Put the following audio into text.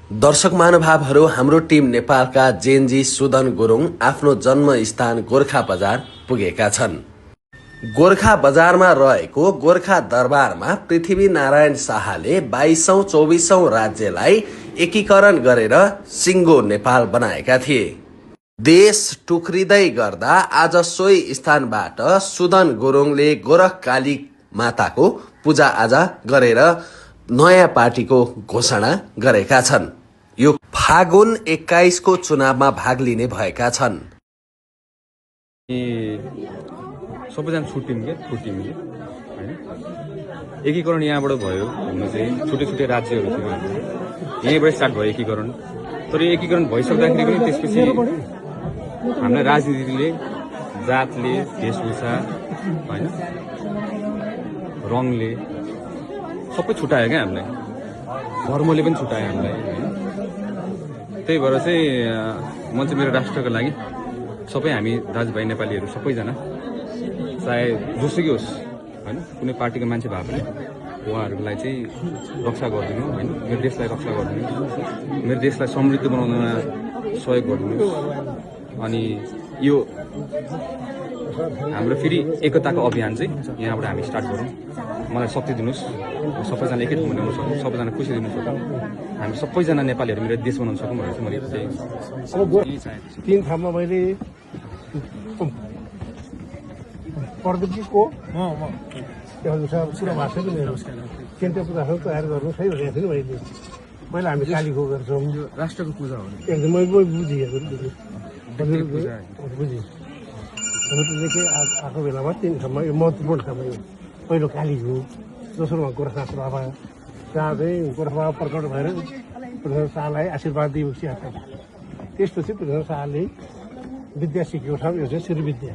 दर्शक महानुभावहरू, हाम्रो टिम नेपालका जेनजी सुदन गुरुङ आफ्नो जन्मस्थान गोर्खा बजार पुगेका छन्। गोर्खा बजारमा रहेको गोर्खा दरबारमा पृथ्वीनारायण शाहले 22औं 24औं राज्यलाई एकीकरण गरेर सिङ्गो नेपाल बनाएका थिए। देश टुक्रिँदै गर्दा आज सोही स्थानबाट सुदन गुरुङले गोरखकाली माताको पूजाआजा गरेर नयाँ पार्टीको घोषणा गरेका छन्। यो फागुन 21 को चुनावमा भाग लिने भएका छन्। सबैजना छुट्टिन्थे हैन, एकीकरण यहाँबाट भयो भन्नु चाहिँ छुट्टै छुट्टै राज्यहरू थियो, यहीँबाट स्टार्ट भयो एकीकरण। तर एकीकरण भइसक्दाखेरि पनि त्यसपछि हामीलाई राजनीतिले, जातले, वेशभूषा हैन, रङले सबै छुट्यायो क्या हामीलाई, धर्मले पनि छुट्यायो हामीलाई। त्यही भएर चाहिँ म चाहिँ मेरो राष्ट्रको लागि सबै हामी दाजुभाइ नेपालीहरू सबैजना चाहे जोसुकै होस् हैन, कुनै पार्टीको मान्छे भए पनि उहाँहरूलाई चाहिँ रक्षा गरिदिनु हैन, मेरो देशलाई रक्षा गरिदिनु, मेरो देशलाई समृद्ध बनाउनमा सहयोग गरिदिनु। अनि यो हाम्रो फेरि एकताको अभियान चाहिँ यहाँबाट हामी स्टार्ट गरौँ। मलाई शक्ति दिनुहोस्, सबैजना एकै ठाउँमा ल्याउन सकौँ, सबैजना खुसी दिन सकौँ, हामी सबैजना नेपालीहरू मेरो देश बनाउन सकौँ भनेर चाहिँ मैले चाहिँ तीन ठाउँमा मैले प्रविधिको पुरा भाषा पनि मेरो केन्द्रीय पूजाहरू तयार गर्नु सही भनेको थिएँ मैले। पहिला हामी कालीको गर्छौँ, राष्ट्रको पूजा हो एकदम मैले बुझेँ बुझेँ आएको बेलामा तीन ठाउँमा यो महत्त्वपूर्ण ठाउँमा यो पहिलो कालीको, दोस्रोमा गोर्खानाथ बाबा, जहाँ चाहिँ गोर्खा बाबा प्रकट भएर पृथ्वी शाहलाई आशीर्वाद दिएपछि आएको। त्यसपछि पृथ्वी शाहले विद्या सिकेको ठाउँ यो चाहिँ श्री विद्या।